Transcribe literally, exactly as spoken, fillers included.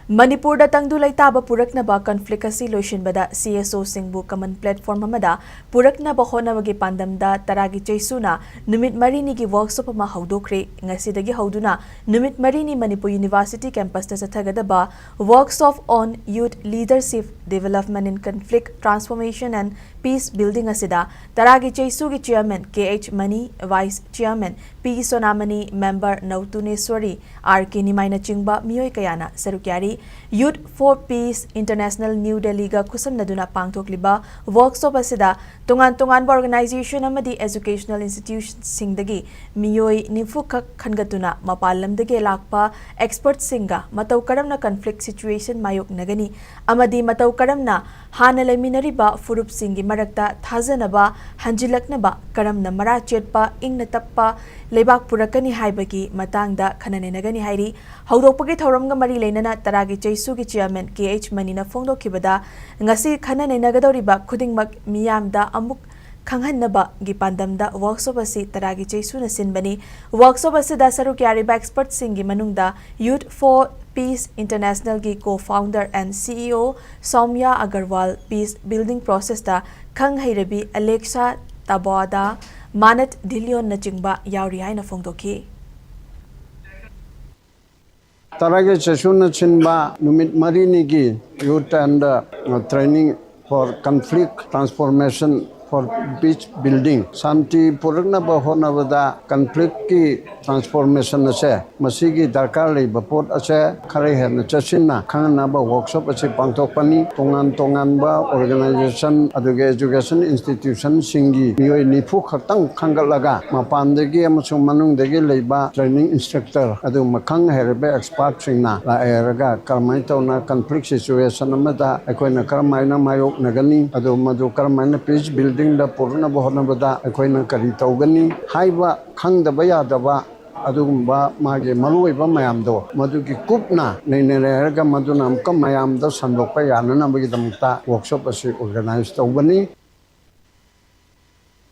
ꯃꯅꯤꯄꯨꯔꯗ ꯇꯪꯗꯨ ꯂꯩꯇꯥꯕ ꯄꯨꯔꯛꯅꯕ ꯀꯟꯐ꯭ꯂꯤꯛ ꯑꯁꯤ ꯂꯣꯏꯁꯤꯟꯕꯗ ꯁꯤ ꯑꯦꯁ ꯑꯣꯁꯤꯡꯕꯨ ꯀꯃꯟ ꯄ꯭ꯂꯦꯠꯐꯣꯔꯝ ꯑꯃꯗ ꯄꯨꯔꯛꯅꯕ ꯍꯣꯠꯅꯕꯒꯤ ꯄꯥꯟꯗꯝꯗ ꯇꯔꯥꯒꯤ ꯆꯩꯁꯨꯅ ꯅꯨꯃꯤꯠ ꯃꯔꯤꯅꯤꯒꯤ ꯋꯔꯛꯁꯣꯞ ꯑꯃ ꯍꯧꯗꯣꯛꯈ꯭ꯔꯦ꯫ ꯉꯁꯤꯗꯒꯤ ꯍꯧꯗꯨꯅ ꯅꯨꯃꯤꯠ ꯃꯔꯤꯅꯤ ꯃꯅꯤꯄꯨꯔ ꯌꯨꯅꯤꯚꯔꯁꯤꯇꯤ ꯀꯦꯝꯄꯁꯇ ꯆꯠꯊꯒꯗꯕ Workshop on Youth Leadership Development in Conflict Transformation and Peace Building ꯑꯁꯤꯗ ꯇꯔꯥꯒꯤ ꯆꯩꯁꯨꯒꯤ chairman K H Mani, vice chairman P Sonamani, member ꯅꯧꯇꯨꯅꯦꯁ꯭ꯋꯔꯤ, ꯑꯥꯔ ꯀꯦ ꯅꯤꯃꯥꯏꯅꯆꯤꯡꯕ ꯃꯤꯑꯣꯏ ꯀꯌꯥꯅ ꯁꯔꯨꯛ ꯌꯥꯔꯤ꯫ Youth for Peace International new ꯗꯦꯜꯂꯤꯒ ꯈꯨꯠꯁꯝꯅꯗꯨꯅ ꯄꯥꯡꯊꯣꯛꯂꯤꯕ ꯋꯔꯛꯁꯣꯞ ꯑꯁꯤꯗ ꯇꯣꯉꯥꯟ ꯇꯣꯉꯥꯟꯕ ꯑꯣꯔꯒꯅꯥꯏꯖꯦꯁꯟ ꯑꯃꯗꯤ ꯑꯦꯖꯨꯀꯦꯁꯅꯦꯜ ꯏꯟꯁꯇꯤꯇ꯭ꯌꯨꯁꯟꯁꯤꯡꯗꯒꯤ ꯃꯤꯑꯣꯏ ꯅꯤꯐꯨ ꯈꯛ ꯈꯟꯒꯠꯇꯨꯅ ꯃꯄꯥꯟ ꯂꯝꯗꯒꯤ ꯂꯥꯛꯄ ꯑꯦꯛꯁꯄꯔꯠꯁꯤꯡꯒ ꯃꯇꯧ ꯀꯔꯝꯅ ꯀꯟꯐ꯭ꯂꯤꯛ ꯁꯤꯆꯨꯋꯦꯁꯟ ꯃꯥꯌꯣꯛꯅꯒꯅꯤ ꯑꯃꯗꯤ ꯃꯇꯧ ꯀꯔꯝꯅ ꯍꯥꯟꯅ ꯂꯩꯃꯤꯟꯅꯔꯤꯕ ꯐꯨꯔꯨꯞꯁꯤꯡꯒꯤ ꯃꯔꯛꯇ ꯊꯥꯖꯅꯕ ꯍꯟꯖꯤꯜꯂꯛꯅꯕ ꯀꯔꯝꯅ ꯃꯔꯥ ꯆꯦꯠꯄ, ꯏꯪꯅ ꯇꯞꯄ ꯂꯩꯕꯥꯛ ꯄꯨꯔꯛꯀꯅꯤ ꯍꯥꯏꯕꯒꯤ ꯃꯇꯥꯡꯗ ꯈꯟꯅ ꯅꯩꯅꯒꯅꯤ ꯍꯥꯏꯔꯤ꯫ ꯍꯧꯗꯣꯛꯄꯒꯤ ꯊꯧꯔꯝꯒ ꯃꯔꯤ ꯂꯩꯅꯅ ꯇꯔꯥꯒꯤ ꯆꯩꯁꯨꯒꯤ ꯆꯤꯌꯔꯃꯦꯟ ꯀꯦ ꯑꯩꯆ ꯃꯅꯤꯅ ꯐꯣꯡꯗꯣꯛꯈꯤꯕꯗ, ꯉꯁꯤ ꯈꯟꯅ ꯅꯩꯅꯒꯗꯧꯔꯤꯕ ꯈꯨꯗꯤꯡꯃꯛ ꯃꯤꯌꯥꯝꯗ ꯑꯃꯨꯛ ꯈꯪꯍꯟꯅꯕꯒꯤ ꯄꯥꯟꯗꯝꯗ ꯋꯔꯛꯁꯣꯞ ꯑꯁꯤ ꯇꯔꯥꯒꯤ ꯆꯩꯁꯨꯅ ꯁꯤꯟꯕꯅꯤ꯫ ꯋꯔꯛꯁꯣꯞ ꯑꯁꯤꯗ ꯁꯔꯨꯛ ꯌꯥꯔꯤꯕ ꯑꯦꯛꯁꯄꯔꯠꯁꯤꯡꯒꯤ ꯃꯅꯨꯡꯗ Youth for Peace Internationalꯒꯤ co-founder and C E O Saumya Agarwal, peace building ꯄ꯭ꯔꯣꯁꯦꯁꯇ ꯈꯪ ꯍꯩꯔꯕꯤ ꯑꯂꯦꯛꯁꯥ ꯇꯥꯕꯣꯗꯥ, ꯃꯥꯅꯠ ꯙꯤꯂꯤꯌꯣꯟꯅꯆꯤꯡꯕ ꯌꯥꯎꯔꯤ ꯍꯥꯏꯅ ꯐꯣꯡꯗꯣꯛꯈꯤ꯫ ꯇꯔꯥꯒꯤ ꯆꯩꯁꯨꯅ ꯁꯤꯟꯕ ꯅꯨꯃꯤꯠ ꯃꯔꯤꯅꯤꯒꯤ Youth and Training for Conflict Transformation for Peace Building, ꯁꯥꯟꯇꯤ ꯄꯨꯔꯛꯅꯕ ꯍꯣꯠꯅꯕꯗ ꯀꯟꯐ꯭ꯂꯤꯛꯀꯤ ꯇ꯭ꯔꯥꯟꯁꯐꯣꯔꯃꯦꯁꯟ ꯑꯁꯦ, ꯃꯁꯤꯒꯤ ꯗꯔꯀꯥꯔ ꯂꯩꯕ ꯄꯣꯠ ꯑꯁꯦ ꯈꯔ ꯍꯦꯟꯅ ꯆꯦꯠꯁꯤꯟꯅ ꯈꯪꯍꯟꯅꯕ ꯋꯔꯛꯁꯣꯞ ꯑꯁꯤ ꯄꯥꯡꯊꯣꯛꯄꯅꯤ꯫ ꯇꯣꯉꯥꯟ ꯇꯣꯉꯥꯟꯕ ꯑꯣꯔꯒꯅꯥꯏꯖꯦꯁꯟ, ꯑꯗꯨꯒ ꯑꯦꯖꯨꯀꯦꯁꯟ ꯏꯟꯁꯇꯤꯇ꯭ꯌꯨꯁꯟꯁꯤꯡꯒꯤ ꯃꯤꯑꯣꯏ ꯅꯤꯐꯨ ꯈꯛꯇꯪ ꯈꯟꯒꯠꯂꯒ, ꯃꯄꯥꯟꯗꯒꯤ ꯑꯃꯁꯨꯡ ꯃꯅꯨꯡꯗꯒꯤ ꯂꯩꯕ ꯇ꯭ꯔꯦꯅꯤꯡ ꯏꯟꯁꯇ꯭ꯔꯛꯇꯔ, ꯑꯗꯨꯒꯨꯝꯕ ꯈꯪ ꯍꯩꯔꯕ ꯑꯦꯛꯁꯄꯥꯔꯠꯁꯤꯡꯅ ꯂꯥꯛꯑꯦꯔꯒ ꯀꯔꯝꯍꯥꯏꯅ ꯇꯧꯅ ꯀꯟꯐ꯭ꯂꯤꯛ ꯁꯤꯆꯨꯋꯦꯁꯟ ꯑꯃꯗ ꯑꯩꯈꯣꯏꯅ ꯀꯔꯝꯍꯥꯏꯅ ꯃꯥꯌꯣꯛꯅꯒꯅꯤ, ꯑꯗꯨ ꯃꯗꯨ ꯀꯔꯝꯍꯥꯏꯅ ꯄꯤꯁ ꯕꯤꯜꯗꯤꯡꯗ ꯄꯨꯔꯛꯅꯕ ꯍꯣꯠꯅꯕꯗ ꯑꯩꯈꯣꯏꯅ ꯀꯔꯤ ꯇꯧꯒꯅꯤ ꯍꯥꯏꯕ ꯈꯪꯗꯕ ꯌꯥꯗꯕ ꯑꯗꯨꯒꯨꯝꯕ ꯃꯥꯒꯤ ꯃꯔꯨꯑꯣꯏꯕ ꯃꯌꯥꯝꯗꯣ ꯃꯗꯨꯒꯤ ꯀꯨꯞꯅ ꯅꯩꯅꯔꯦ ꯍꯥꯏꯔꯒ ꯃꯗꯨꯅ ꯑꯃꯨꯛꯀ ꯃꯌꯥꯝꯗ ꯁꯟꯗꯣꯛꯄ ꯌꯥꯅꯅꯕꯒꯤꯗꯃꯛꯇ ꯋꯔꯛꯁꯣꯞ ꯑꯁꯤ ꯑꯣꯔꯒꯅꯥꯏꯖ ꯇꯧꯕꯅꯤ꯫